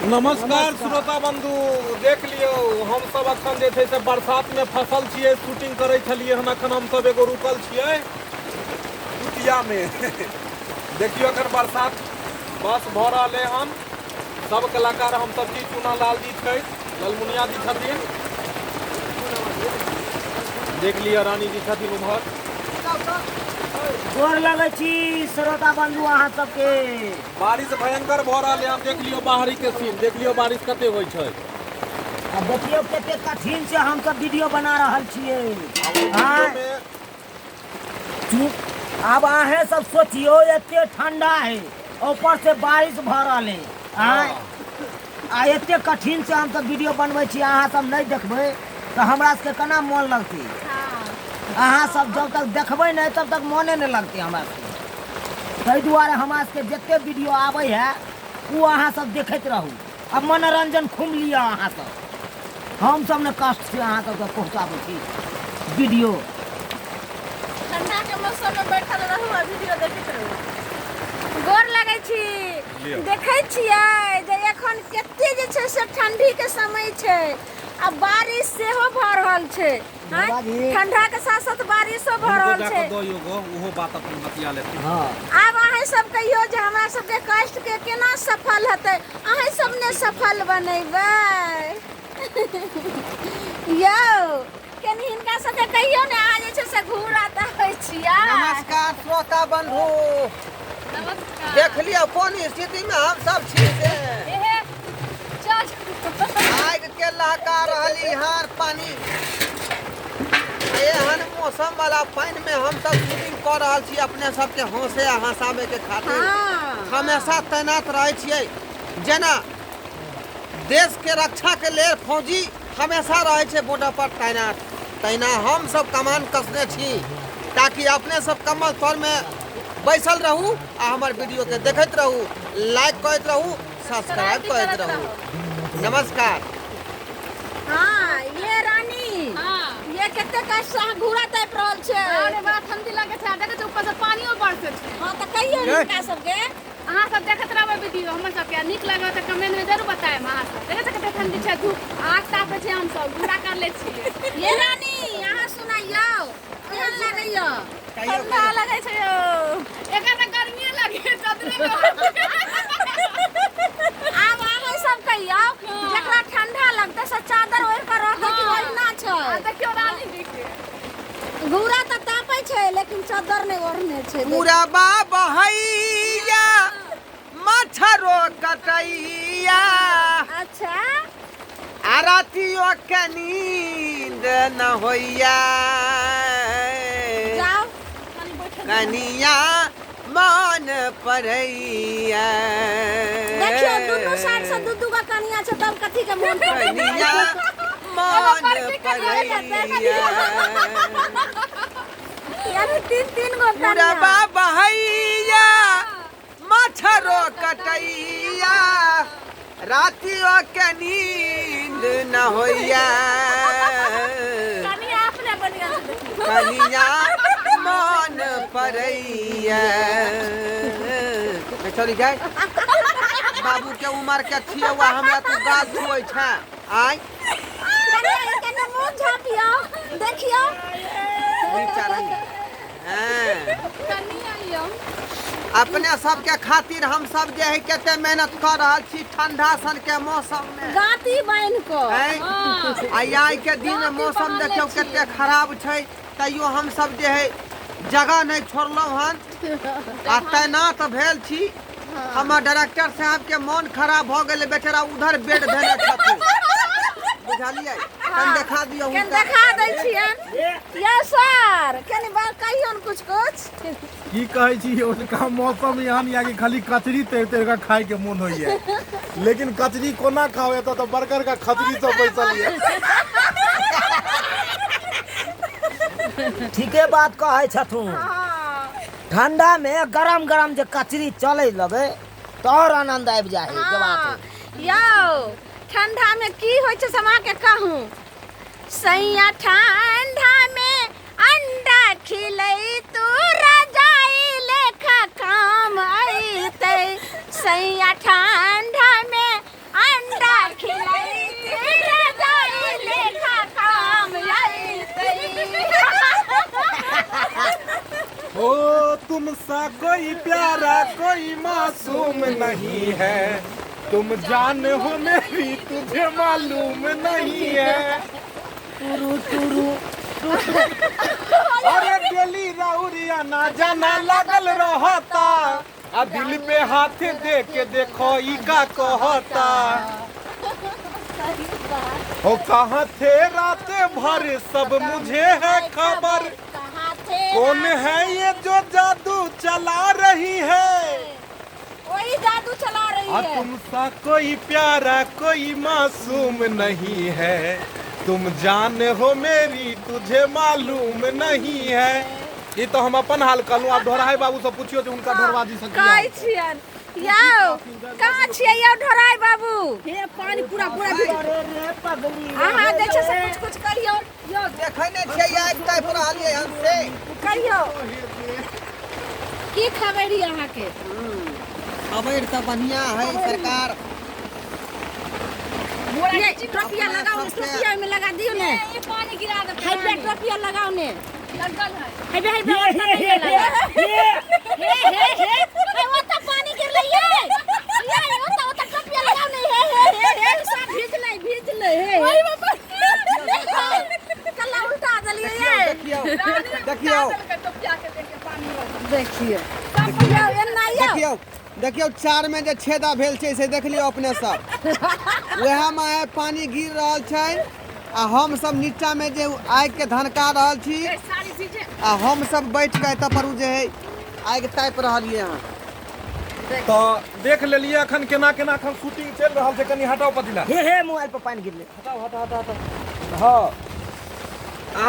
नमस्कार श्रोता बंधु, देख लियौ हमसब अखन जे छै से बरसातमे फसल छियै, शूटिंग करै छलियै हन। अखन हमसब एगो रुकल छियै कुटियामे। देखियौ अखन बरसात बस भऽ रहलै हन। सब कलाकार हमसब छी, चूना लाल जी छै, ललमुनिया जी छथिन, देख लिअ रानी जी छथिन उम्हर। गोर लगै छी श्रोता बंधु अहाँ सबके। बारिश भयंकर भऽ रहल है, देख लियौ बाहरी के सीन, देख लियौ बारिश कते होइ छै। आ देखियौ कते कठिन से हम सब वीडियो बना रहल छियै। आँय चुप, आब अहें सब सोचियौ, एते ठंडा है, ऊपर से बारिश भऽ रहल है। आँय, आ एते कठिन से हम सब वीडियो बनबै छी, अहाँ सब नहि देखबै तऽ हमरा सबके केना मोन लगतै? अहाँ सब जब तक देखबै नहि तब तक मोने नहि लगतै हमरा सबके। ताहि दुआरे हमरा सबके जते वीडियो आबै है ओ अहाँ सब देखैत रहू आ मनोरंजन खूब लिअ अहाँ सब। हम सब ने कष्ट से अहाँ सबके पहुँचाबै छी वीडियो। ठंडा के मौसम में बैठल रहू आ वीडियो देखैत रहू। गोर लगै छी। देखै छियै जे एखन कते जे छै से ठंडी के समय छै आ बारिश सेहो भऽ रहल छै। ठंडा के साथ साथ बारिशो भऽ रहल छै। ओहो बात अपन बतिया लेथिन। आब अहाँ सब कहियौ जे हमरा सबके कष्ट के केना सफल हेतै? अहाँ सब ने सफल बनेबै यौ। कनि हिनका सबके कहियौ ने, अहाँ जे छै से घूर आता होइ छियै। नमस्कार श्रोता बंधु, देख लियौ कोन स्थिति में हम सब छी से आगि के लहका रहली हन पानी। एहन मौसम वाला पानि में हम सब शूटिंग कऽ रहल छी अपने सबके हंसे आ हंसाबे के खातिर। हमेशा तैनात रहै छियै, जेना देश के रक्षा के लेल फौजी हमेशा रहै छै बॉर्डर पर तैनात, तहिना हम सब कमान कसने छी ताकि अपने सब कम्बल तर में बैसल रहू आ हमर वीडियो के देखैत रहू, लाइक करैत रहू, सब्सक्राइब करैत रहू। नमस्कार। हाँ, ये रानी। हाँ। ये कते कष्ट से अहाँ घूरा तापि रहल छै। अरे बड़ा ठंडी लगे छै, देखै छै ऊपर से पानियो बरसै छै। हाँ, तऽ कहियौ हिनका सबके। अहाँ सब देखैत रहबै वीडियो हमर सबके, नीक लागत तऽ कमेंट में जरूर बतायब। अहाँ सब देखै छै कते ठंडी छै, धूप आग तापै छै, हम सब घूरा कर लै छियै। ये रानी, अहाँ सुनाइयौ केहन लागैया? ठंडा लगै छै यौ, एकर तऽ गर्मीए लगे चदरे में। आब अहाँ सब कहियौ, जकरा ठंडा लगतै से चादर ओढ़ि कऽ रहतै कि ओहिना छै? आ देखियौ रानी जी के घूरा तऽ तापै छै लेकिन चादर नहि ओढ़ने छै। पुरबा बहैया मच्छरो कटैया। अच्छा। आ रातियो के नींद न होइया। जाओ। कनिया मन पड़ैया। देखियौ दुनू साइड से दू दू गो कनिया छै, तब कथी के मन पड़ैया? कनिया मन पड़ैया। यानी तीन तीन गो कनिया। पुरबा बहैया मच्छरो कटैया रातियो के नींद न होइया। कनिया अपने बढ़िया से देखियौ। कनिया मन पड़ैया। चली जाय बाबू के उमर के छियै, हमरा तू गाल छुए छै। आय कनिया कनि मुँह झाँपियौ, देखियौ। बेचारा। हाँ। कनिया यौ, अपने सबके खातिर हम सब जे है कते मेहनत कर रहल छी ठंडा सन के मौसम में, गाती बान्हि कऽ। आ आइ के दिन मौसम देखियौ कते खराब छै, तैयो हम सब जे है जगह नहीं छोड़लहुँ हन आ तैनात भेल छी। हमर डायरेक्टर साहब के मन खराब भऽ गेलै, बेचारा उधर बेड धेने छथिन, बुझलियै? कनि देखा दियौ कनि हुनका। देखा दै छियनि। यौ सर, कनि बात कहियौन कुछ कुछ। की कहै छी, ओतुका मौसम एहन यऽ कि खाली कचरी तरि तरि कऽ खायके मोन होइए, लेकिन कचरी कोना खाउ? एतऽ तऽ बड़का बड़का खचरी सब बैसल यऽ। ठीके बात कहै छथुन। ठंडा में गरम गरम जे कचरी चले लगे तऽ और आनंद आबि जाइ है के बात है। यौ ठंडा में की होइ छै से हम अहाँके कहूँ। सैया ठंडा में अंडा खिलै तू रजाई लेखा काम अइतै। सैया ठंडा में अंडा हो तुम सा कोई प्यारा कोई मासूम नहीं है, तुम जान हो मेरी तुझे मालूम नहीं है। टुरु टुरु। अरे डेली राउरिया ना जाना लागल रहता, आ दिल पे हाथ दे के देखो ई का कहता। हो कहाँ थे रात भर सब मुझे है खबर, कहाँ थे? कौन है ये जो जादू चला रही है? वही जादू चला रही आ है। तुम सा कोई प्यारा कोई मासूम नहीं है, तुम जान हो मेरी तुझे मालूम नहीं है। ई तो हम अपन हाल कहलहुँ, आब ढोराहे बाबू से पूछियो जे हुनका ढोरबाजी से की हाल। कहै छियन यौ, कहाँ छियै यौ ढोराय बाबू? हे पानी पूरा पूरा भीज। अरे रे पगली। अहाँ जे छै से कुछ कुछ करियौ यौ। देखै नहि छियै आगि तापि रहलियै हन से। करियौ। की खबर यऽ अहाँके? खबर तऽ बढ़िआँ है सरकार। ये टोपिया लगाओ ने, टोपिया में लगा दियो ने। ये पानी गिरा दे। हाइबे टोपिया लगाओ ने। लगल है। हाइबे हाइबे ओतऽ नहि लगा। हे हे हे हे ओतऽ पानी गिरलै ये। ये ओतऽ ओतऽ टोपिया लगाओ ने। हे हे हे हे सब भीजलै भीजलै। हे हे कल्ला उल्टा देलियै ये। देखियौ देखियौ टोपिया के देख के पानी देखियौ देखियौ एना यौ। देखियौ देखियौ चार में जे छेदा भेल छै से देख लियौ अपने सब। वएह में आइ पानी गिर रहल छै आ हम सब नीचा में जे आगि के धनका रहल छी सारी चीजें आ हम सब बैठ के एतऽ पर उ जे है आगि तापि रहलियै हन। तऽ देख लेलियै अखन केना केना अखन शूटिंग चलि रहल छै। कनि हटाउ पतिला। हे हे मोबाइल पर पानि गिरलै। हटाउ हटाउ हटाउ हटाउ। हँ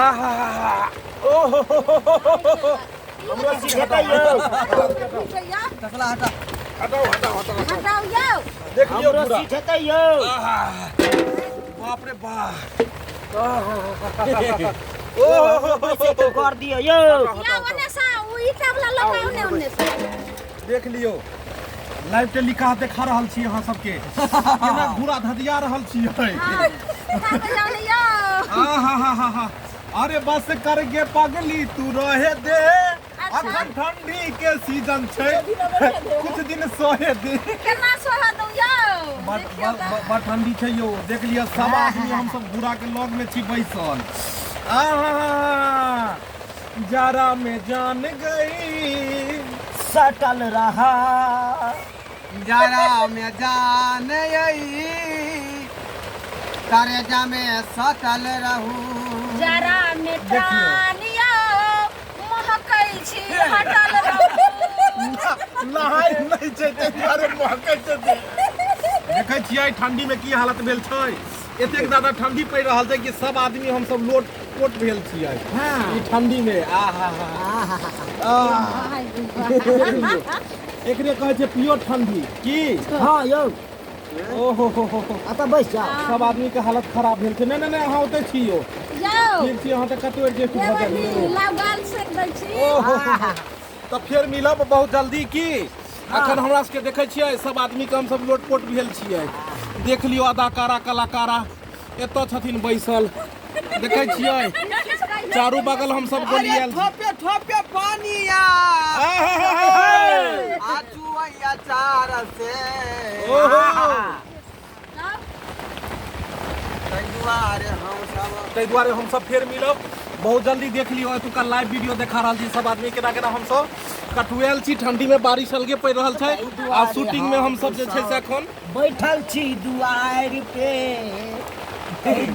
आहा ओहो हमरो सिखेतै यौ। तसला हटा। हटाउ हटाउ हटाउ। हटाउ यौ। देख लियौ हमरो पूरा। सिखेतै यौ। आहा बाप रे बाप। ओहो पैसे कर दियौ यौ। यौ ओने से ओ ईटा वाला लगाउ ने ओने से। देख लियौ लाइव टेलीकास्ट देखा रहल छी अहाँ सबके केना घूरा धदिया रहल छियै। यौ आहा हा हा हा अरे बस कर गे पगली तू रहे दे, अखन ठंडी के सीजन छै, कुछ दिन सहे दे। केना सोहा दौ यौ? बड़ बड़ बड़ ठंडी छै यौ। देख लिअ सब आदमी हम सब घूरा के लग में छी बैसल। आहा जारा में जान गई सटल रहा। जारा में जान आई करेजा में सटल रहू। जरा में प्राण यौ महकै छी हटल रहू। नहाय नहि छै ताहि दुआरे महकै छै। देखै छियै ठंडी में की हालत भेल छै। एतेक ज्यादा ठंडी पड़ि रहल छै कि सब आदमी हम सब लोट पोट भेल छियै ई ठंडी में। आहा हा एकरे कहै छै प्योर ठंडी की। हँ यौ। ओहो हो हो हो एतऽ बैस जाउ। सब आदमी के हालत खराब भेल छै। नहि नहि नहि अहाँ ओतऽ छी यौ। यौ ठीक छी अहाँ तऽ कतौ एडजस्ट भऽ गेल। लाउ गाल सेक दै छी। ओहो तऽ फेर मिलब बहुत जल्दी की। अखन हमरा सबके देखै छियै सब आदमी के हम सब लोटपोट भेल छियै। देख लियौ अदाकारा कलाकारा एतऽ छथिन बैसल। देखै छियै चारू बगल हम सब गोलियाल। ठोपे ठोपे पानी आ आचुआ चार से। ओहो ताहि दुआरे हम सब ताहि दुआरे हम सब फेर मिलब बहुत जल्दी। देख लियौ एतुका लाइव वीडियो देखा रहल छी सब आदमी केना केना हम सब कटुआयल छी। ठंडी में बारिश अलगे पड़ि रहल छै आ शूटिंग में हम सब जे छै से अखन बैठल छी दुआरि पे।